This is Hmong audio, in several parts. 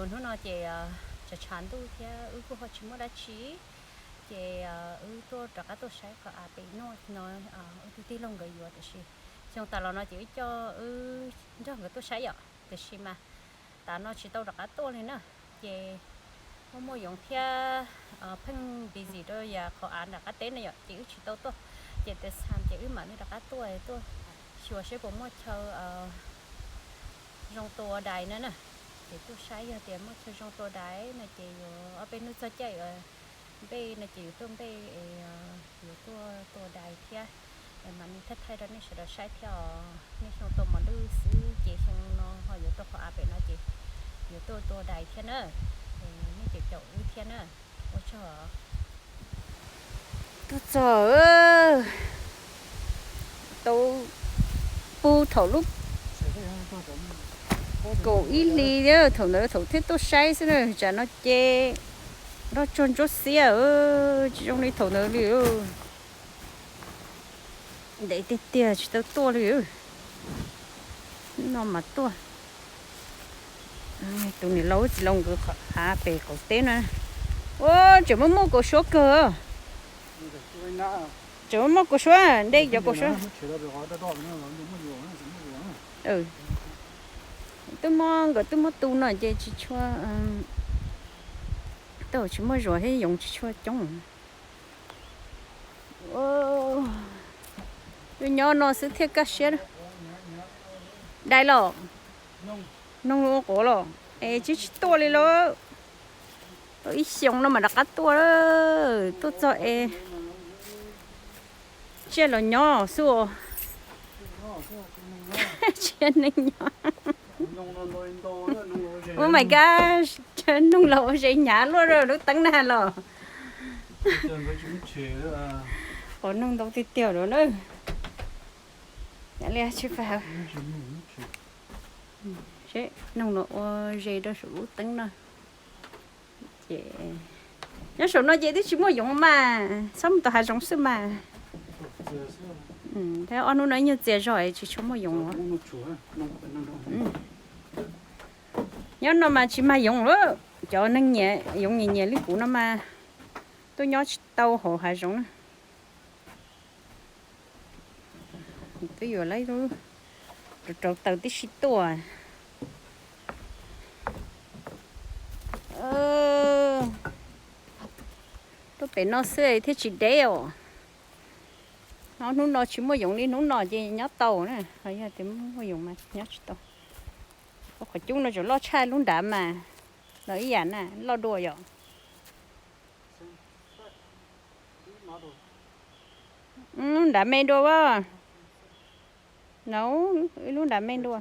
Hnub no ces tshav tshav ntuj thiab wb kuj ho tsis muaj dab tsi, ces wb tuaj rov qab tuaj saib qhov av pem no, wb tus tij laug nkawd yuav tiam sis xyoo tas los no ces wb coj wb nrog nkawd tuaj saib yom, tiam sis mas tav no tsis tau rov qab tuaj li na. Ces muaj muaj yoov thiab pheej busy rau yam qhov av nram qab teb na yom, ces wb tsis tau tuaj. Ces tas xam ces wb mam li rov qab tuaj, tuaj xyuas seb puas muaj chaw zoo tua dais na na. Ces tuaj saib yog tias muaj chaw zoo tua dais no ces yuav ob peb hnub txog caij npej no ces yuav tuaj npej, yuav tuaj tua dais thiab. Mam li thaij thaij rau nej sawv daws saib thiab os. Nej xyoo tua mos lwj xwb ces xyoo no ho yuav tuaj qhov av pem no ces yuav tuaj tua dais thiab na. Nej caum caum wb thiab na. Ua tsaug. Tuaj txog tau pub thaum lub kaum ib hli, thaum ntawd thaum thiaj tuaj saib xwb na, tsam no ces nroj tsuag ntsuab xiab, tsis zoo li thaum ntawd li. Ntev tiag tiag tsis tau tuaj li. No mas tuaj. Tus niam laus txiv laus nkawd qhov av pem qaum teb na. Ua tseem muaj muaj kaus suab kawg. Tseem muaj muaj kaus suab, dej cov kaus suab. Twb muab, nkawd twb muab tu no ces tsis tshua, tau tsis muaj zuag thiab yoov tsis tshua coob. Wb nyob no xwb thiaj kaj siab. Dais los, noog ua quav los, es tsis tsis tuaj li lawm. Ib xyoos no mas rov qab tuaj, tuaj txog es tsiaj los nyob xwb. Tsiaj neeg nyob. Oh my gosh, noog los ua zes hnyav luaj rau lub teeb na los. Qhov noog ntau tiag tiag lawm na. Li tsis fais. Seb noog los ua zes rau saum lub teeb no. Ces nyob saum no ces twb tsis muaj yoov mas, txhob mus tom hav zoov xwb mas. Thiab ob hnub no ib nyuag txias zog tsis tshua muaj yoov. Nyob no mas tsis mag yoov lawm, cov neeg nyiam yoov nyias nyias li kuv no mas tuaj nyob tsis tau hauv hav zoov na. Twb yuav lawv rau rau taws tib si tuaj. Tuaj pem no xwb thiaj tsis deb os. Hnub no tsis muaj yoov li hnub no ces nyob tau na, ho yog tias muaj yoov mas nyob tsis tau. Ua qhov cub no tseem loj tshaj lub nrad mas, los ib yam na, loj dua yom. Lub nrad me dua as. No, ib lub nrad me dua.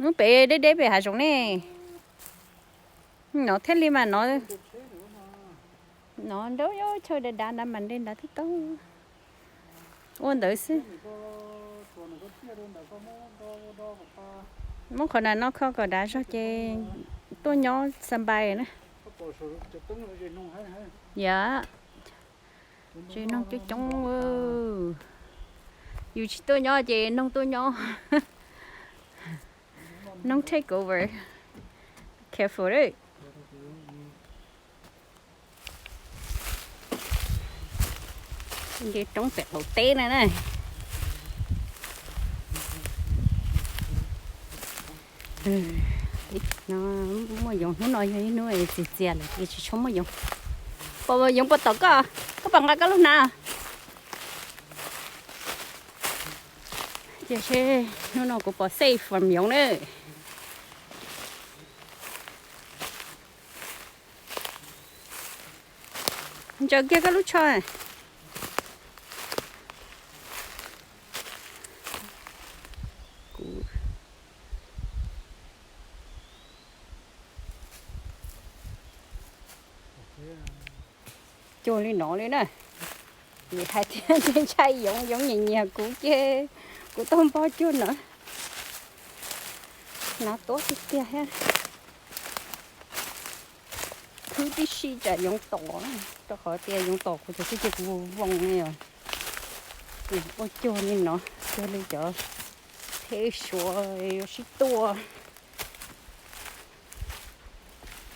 Lub pem deb deb pem hav zoov ne. No thiaj li mas no, no nrab chaw dav dav nrad mas nte nrad thiaj tau. Ua ntawd xwb. Muab qhov nram no kho kom dav zog ces tuaj nyob xa npais na. Yam, tsis noog coob coob. Yus tsis tuaj nyob ces noog tuaj nyob. Noog take over. Careful. Nce roob pem qaum teb na na. No, muaj yoov hnub no yog ib hnub txias txias lawm es tsis tshua muaj yoov. Pom yoov puas tom koj? Koj puas nqa koj lub hnav? Cia seb hnub no kuv puas safe from yoov na. Ntsaws kiag koj lub tsho. Cuag li no li na. Vim hais tias ntshai yoov, yoov nyiam nyiam kuv ces kuv tau npog cuag no. Hnav tuab tiag tiag thiab. Khwb tib si tsam yoov tom, rau qhov tias yoov tom kuv cov xwb ces kuv voos voos li os. Ua cuag li no, cuag li cov Theb suav yuav sib tua.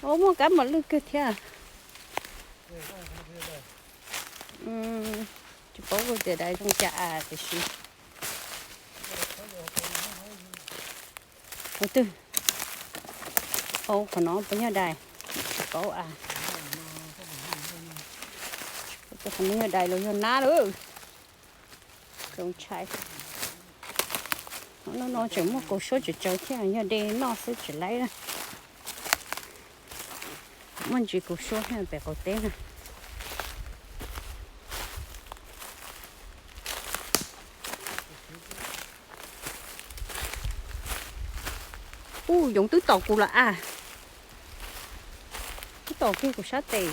Ua muaj kab mos lwj kawg thiab. Tsis paub tias dais zoo cas tiam sis ua twg, qhov no puas yog dais, tsis paub a. Qhov no yog dais los yog nab lawm. Zoo ntshai. Hnub no tseem muaj kaus suab tsaws tsaws thiab, yog de noj xwb tsis laib na. Muaj ntsis kaus suab thiab pem qaum teb na. Ub, yoov twb tom kuv lawm a. Twb tom kiag kuv sab tes.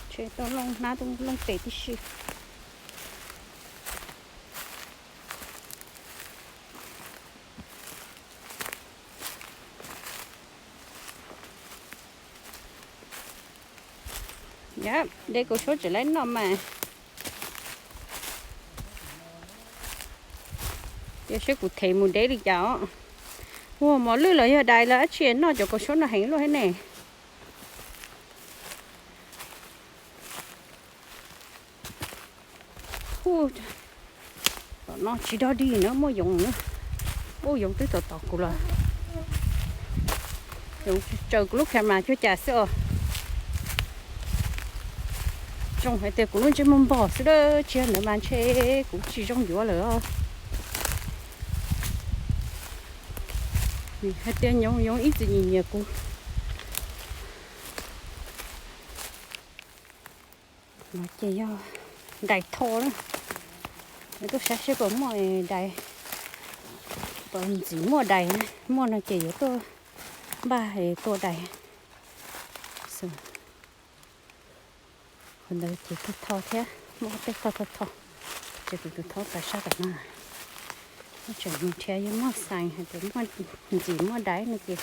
Ntshe tau looj hnab looj tes tib si. Yam, de kaus suab tseem laib noj mas. Cia seb kuv them mus deb li cas os. Ua mos lwj los yog dais los dab tsi noj cov kaus suab no heev luaj thiab ne. Hu, tom no tsis dog dig na, muaj yoov na. Ub, yoov twb tom tom kuv lawm. Yoov tsaws kuv lub camera cuag cas xwb os. Zoo hais tias kuv lub ntsej muag npog xwb, tsis yog ntawd mas ntshe kuv tsis zoo yuav lawm os. Hais tias yoov ib txwm nyiam nyiam kuv. No ces yog dais tho na. Tuaj saib seb puas muaj dais, puas ntxim muaj dais. Muaj no ces yuav tuaj npaj tua dais. Qhov ntawd ces tho tho thiab, muaj tej tho tho tho. Ces kuv tus thaub tas sab tom no. Muab tseem mus nrhiav yog muaj xees hais tias muaj ntxim muaj dais no ces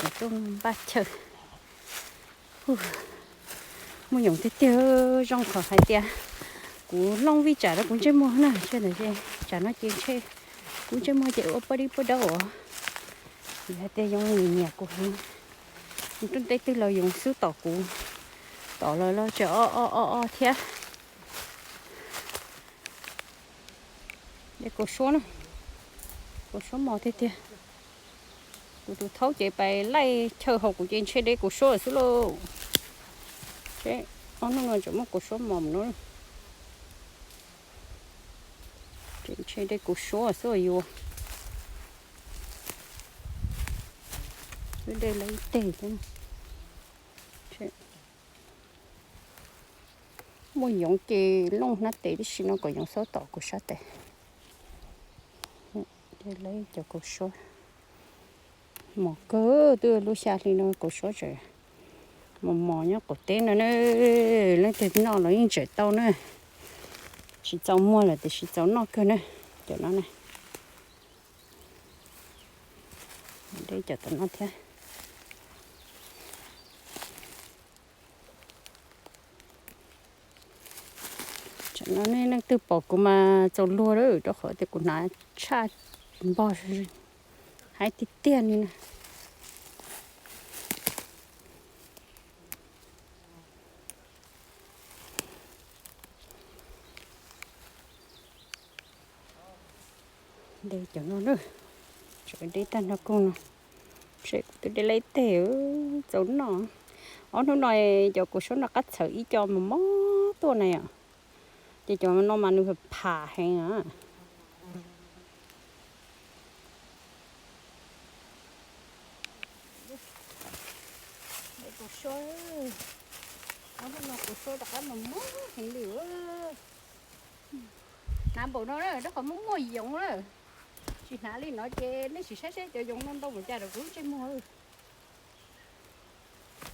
yuav tuaj npaj chaw. Muaj yoov tiag tiag, zoo qhov hais tias kuv looj vij tsam rau kuv ntsej muag na, tsis ntawd ces tsam no ces ntshe kuv ntsej muag ces ua poj dib poj daub os. Vim hais tias yoov nyiam nyiam kuv heev. Rooj teb twg los yoov xub tom kuv, tom lawv los tseem o o o o thiab. De kaus suab na, kaus suab mos tiag tiag. Kuv tus thaub ces pais laij chaw hauv kuv ces ntshe de kaus suab xwb lauj. Seb, ob hnub no tseem muaj kaus suab mos no. Ces ntshe de kaus suab xwb yuav. Wb de lawv ib teg thiab. Muaj yoov ces looj hnab tes tib si no kom yoov txhob tom kuv sab tes. De lawv cov kaus suab mos kawg, twb lub xya hli no kaus suab tseem mos mos nyob qaum teb no na. Leej twg noj los yeej tseem tau na. Tsis txaus muag lawm tiam sis txaus noj kawg na. Cov no na. De cov tom no thiab. Tam no nej leej twg pom kuv mas txaus luag lawm, rau qhov tias kuv hnav tshaj npog haib tiag tiag li na. De cov no na, tseem de tag nrho kawg no. Seb kuv twb de lawv ib teg txaus noj. Ob hnub no cov kaus suab no qab txhawv ib co mas mob tuaj na yom. Ces cov no mas nws pham heev na. Kaus suab, ob hnub no kaus suab rov qab mas mob heev li. Hnav npaum no rau qhov muaj muaj yoov lawm. Tsis hnav li no ces nej sim saib seb cov yoov no ntau npaum cas rau kuv lub ntsej muag.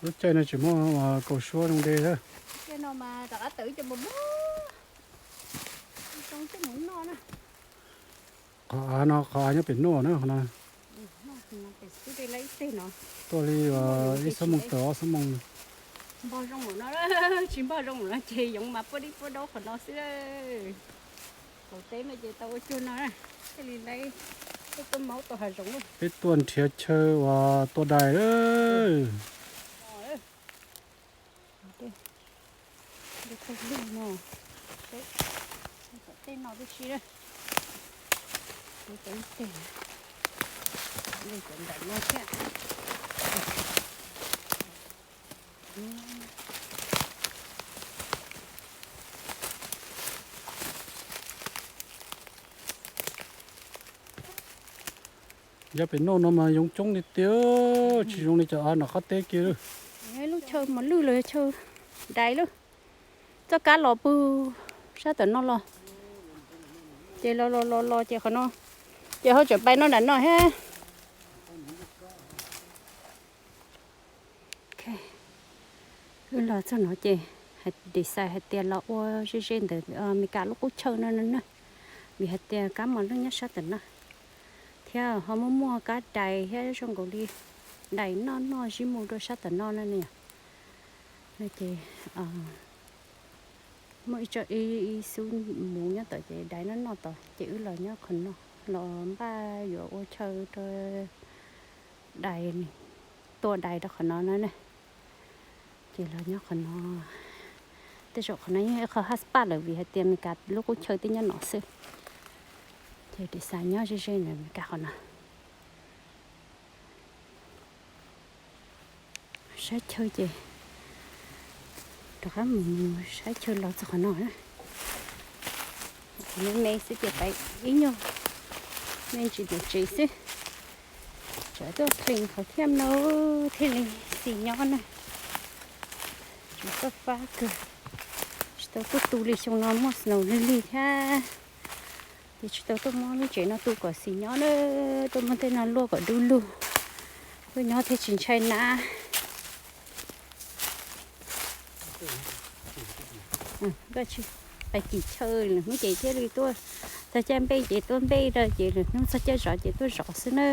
Lub caij no tseem muaj kaus suab zoo de. Lub caij no mas rov qab tawm ib co mas mob. Zoo coj mus noj na. Qhov av no, qhov av nyob pem nuaj na, qhov no. Tuaj li ib xuab moos tawm ob xuab moos. Npog zoo no, tsis npog zoo no ces yoov mas puab dib puab daub qhov no xwb. Kaum teb no ces tau ua cuag no na, thiaj li lawv peb tuaj maub tau hav zoov. Peb tuaj nrhiav chaw uas tua dais. Tej no tib si, tej, tej ntawm no thiab. Yog pem noj no mas yoov coob li tiag, tsis zoo li cov av nram qab teb kiag. Lub chaw mos lwj los yog chaw dais lub, txoj kab los pug sab tom no los, ces los los los los ces qhov no, ces ho tseem pais noj nram no thiab. Wb los txog no ces decide hais tias los ua ze ze ntawm Meskas lub qub chaw no na, vim hais tias kab mos lwj nyob sab tom no, thiab ho muaj muaj kab dais thiab zoo nkaus li dais noj noj zib mus rau sab tom no na. No ces muaj ib xub mus nyob tod ces dais noj noj tod ces wb los nyob qhov no, los npaj yuav ua chaw rau dais, tua dais rau qhov no na. Ces los nyob qhov no, tej zaum qhov no yog ib qho haj spaj lawm vim hais tias Meskas lub qub chaw twb nyob no xwb. Ces decide nyob ze ze ntawm Meskas qhov no. Saib chaw ces rov qab mus saib chaw los txog qhov no na. Me me xwb ces pais ib nyuag me ntsis ntawm tsev xwb. Tsam tuaj clean qhov thiaj no thiaj li xis nyob na. Tsis tau fab kawg, tsis tau tuaj tu li xyoo no muaj snow lig lig thiab. Ces tsis tau tuaj muab lub tsev no tu kom xis nyob na, tuaj muab tej no luaj kom dub lug, tuaj nyob thiaj tsis ntshai na. Pais kim chaw lwm hnub ces thiaj li tuaj, txog caij npej ces tuaj npej rau, ces lwm hnub txog caij zov ces tuaj zov xwb na.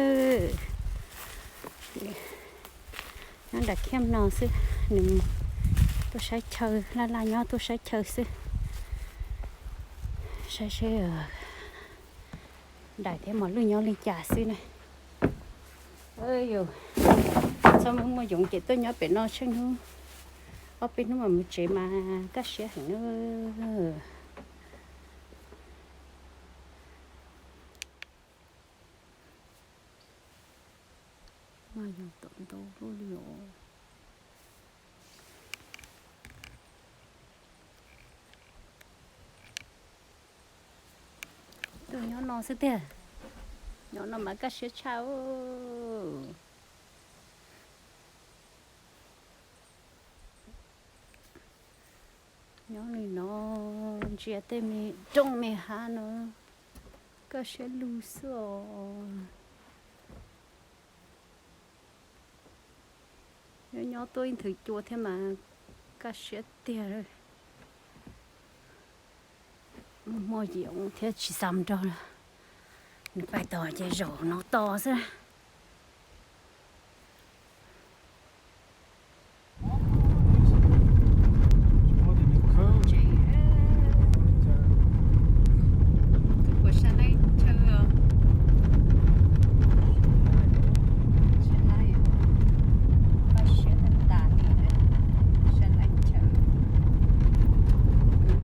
Nyob nram camp no xwb, nws tuaj saib chaw, laj laj nyob tuaj saib chaw xwb. Saib seb dais thiab mos lwj nyob li cas xwb na. Yus txhob muaj muaj yoov ces tuaj nyob pem no tsheej hnub, ob peb hnub mas mus tsev mas kaj siab heev na. Mas yog tom ntau luaj li os. Tuaj nyob no xwb tiag, nyob no mas kaj siab tshaj. Nyob li no ntsia tej me roob me hav no kaj siab lug xwb os. Nyob nyob tuaj ib nthwv cua thiab mas kaj siab tiag. Muaj yoov thiab tsis xa nrog lawm, nws pais tod ces zaum no tos xwb.